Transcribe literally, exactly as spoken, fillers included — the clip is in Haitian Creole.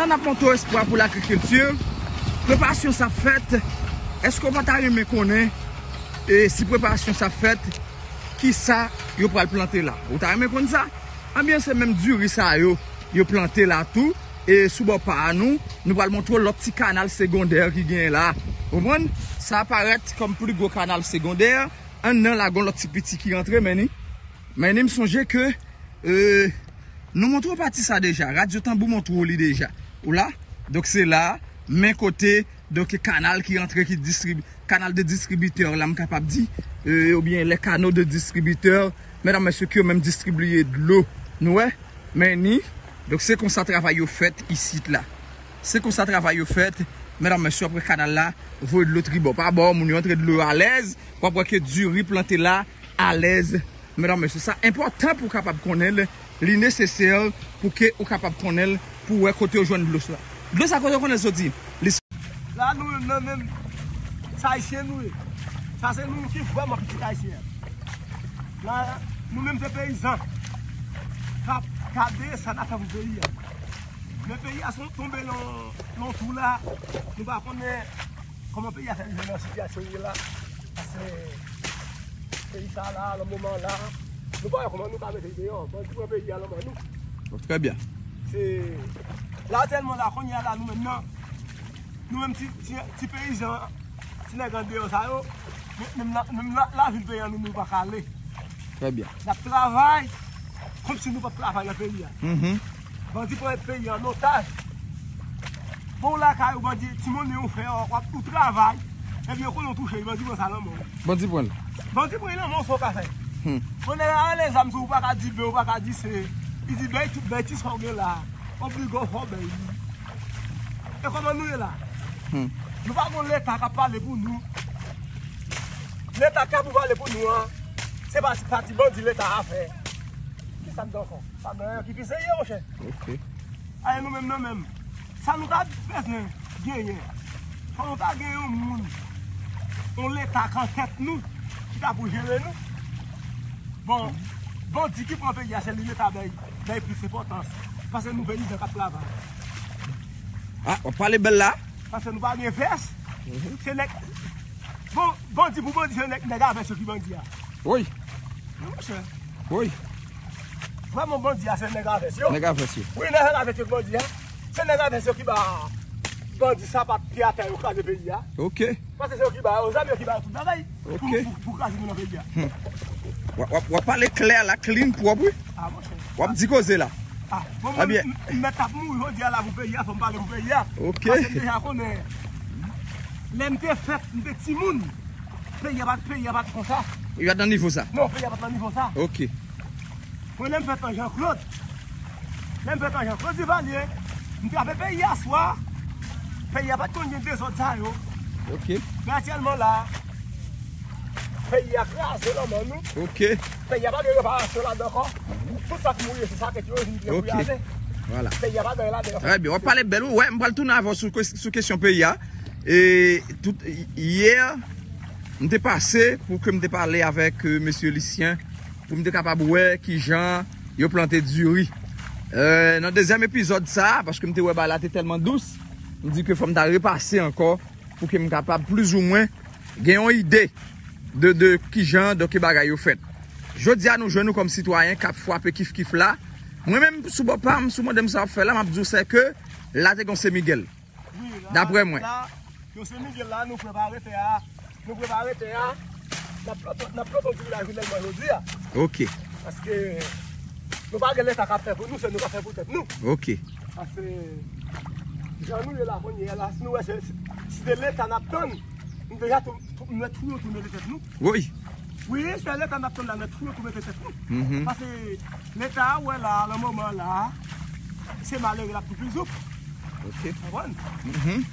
N ap montre w Espwa pou lagrikilti. Preparasyon sa ap fèt. Èske w pa ta renmen konnen, e, si preparasyon sa ap fèt, kisa yo pral plante la? Ou ta renmen konn sa? Ebyen, se menm diri sa yo, yo plante la tou. E sou bò pa a nou, nou pral montre w lòt ti kanal segondè ki genyen la. Ou konprann? Sa parèt kòm pli gwo kanal segondè. Anndan la, gon lòt ti piti ki rantre, men ni. Men ni, m sonje ke, e, nou montre w pati sa deja. Radyo Tanbou montre w li deja. Ou la? Donk, se la, men kote, donk, kanal ki rantre, ki distribi-, kanal de distribitè la, m kapab di, e, oubyen les canaux de distributeurs, medam, mesye, ki yo menm distribiye dlo. Nou wè? Men ni. Donk, se konsa travay yo fèt isit la. Se konsa travay yo fèt, medam, mesye, apre kanal la, voye dlo tribò pa bò, moun yo antre dlo yo alèz, w ap wè ke diri plante la alèz. Medam, mesye, sa enpòtan pou w kapab konnen l, li nesesè pou ke ou kapab konnen l, pou w wè kote w jwenn dlo sa. Dlo sa, kote w konnen l soti? Li... La, nou menm, nan menm, se Ayisyen nou ye. Sa se nou ki vrèman pitit Ayisyen. La, nou menm se peyizan k ap gade sa n ap fè pou peyi a. Men peyi a son tonbe nan, nan twou la, nou pa konnen kòman peyi a fè rive nan sitiyasyon li ye la. Paske peyi sa la, nan moman la, nou pa wè kòman nou ka mete l deyò. Bandi pran peyi a nan men nou. Trè byen. Se la tèlman la, kounye a la, nou menm nan, nou menm ti, ti, ti peyizan, ti nèg andeyò sa yo, men, menm la, menm la, lavil peyi a nou, nou pa ka ale. Trè byen. N ap travay kòmsi nou p ap travay nan peyi a. Mhm. Bandi pran peyi a an otaj. Bon, w lakay ou, bandi, ti monnen ou fè, w ap, ou travay, epi yo konnen w touche, bandi pran sa nan men w. Bandi pran l. Bandi pran l nan men w, sa w ka fè? Hmm. Bon, nèg la rale zam sou ou, ou pa ka di B, ou pa ka di C. Li di, bay tout, bay ti sa w gen la. Oblije w fè w bay li. E kòman nou ye la? Hmm. Nou pa gon Leta k ap pale pou nou. Leta k ap pale pou nou an, se pa, se pa ti bandi Leta a fè. Kisa m di ankò? Pa gen anyen ki pi serye, monchè. Ok. Ayen nou menm nan menm. Sa nou ta bezwen genyen, fò nou ta gen yon moun, yon Leta k an tèt nou, ki ta pou jere nou. Bon, bandi ki pran peyi a, se li Leta bay, bay plis enpòtans. Paske nou peyizan k ap travay. Ah, w ap pale bèl la. Paske nou pa gen vès. Mhm. Se nèg, bon, bandi pou bandi, se nèg, nèg a vès yo ki bandi a. Wi. Wi, monchè. Wi. Vrèman, bandi a, se nèg a vès yo. Nèg a vès yo. Wi, nèg a vès yo ki bandi a. Se nèg a vès yo ki ba bandi sapat pye atè yo kraze peyi a. Ok. Paske se yo ki ba yo zam, yo ki ba yo tout bagay. Ok. Pou, pou, pou kraze nou nan peyi a. Hmm. W ap, w ap, w ap pale klè la, clean, pwòp, wi. Ah, monchè. W ap di koze la. Ah, bon, mwen, m, m mèt ap mouri jodi a la pou peyi a, fò m pale pou peyi a. Ok. Paske m deja konnen. Lè m te fèt, m te timoun. Peyi a pa t, peyi a pa t konsa. Yo pa t nan nivo sa. Non, peyi a pa t nan nivo sa. Ok. Mwen, lè m fèt an Jean Claude, lè m fèt an Jean Claude Duvalier, m trape peyi a swa, peyi a pa t konn gen dezòd sa yo. Ok. Men aktyèlman la, peyi a kraze nan men nou. Ok. Peyi a pa gen reparasyon ladan ankò. Tout sa k mouri, se sa tèt yo vin vle pou kraze. Vwala. Peyi a pa gen ladan ankò. Trè byen, w ap pale bèl, wi. Wè, m pral tounen avè w sou, sou kesyon peyi a. E tout, yè, m te pase pou ke m te pale avèk, e, mesye Lucien, pou m te kapab wè kijan yo plante diri. E, nan dezyèm epizòd sa, paske m te wè bagay la te tèlman dous, m di ke fò m ta repase ankò pou ke m kapab plizoumwen gen yon ide de, de kijan, de ki bagay yo fèt. Jodi a, nou jwenn nou kòm sitwayen k ap frape kif kif la. Mwen menm, sou bò pa m, si w mande m sa w ap fè la, m ap di w sè ke la te gon Sen Miguel. Wi, la, daprè mwen. La, yo Sen Miguel la, nou prepare tè a. Nou prepare tè a. N ap plante, n ap plante yon ti vilaj jounèlman jodi a. Ok. Paske nou pa gen Leta k ap fè pou nou, se nou k ap fè pou tèt nou. Ok. Paske jan nou ye la kounye a la, si nou wè se, si se Leta n ap tann, nou deja tou, tou, nou wè twou yo tou mete tèt nou. Wi. Wi, se Leta n ap tann la, nou wè twou yo tou mete tèt nou. Mhm. Paske Leta a wè la, nan moman la, se malere l ap tou pli zouk. Ok. Konprann? Mhm.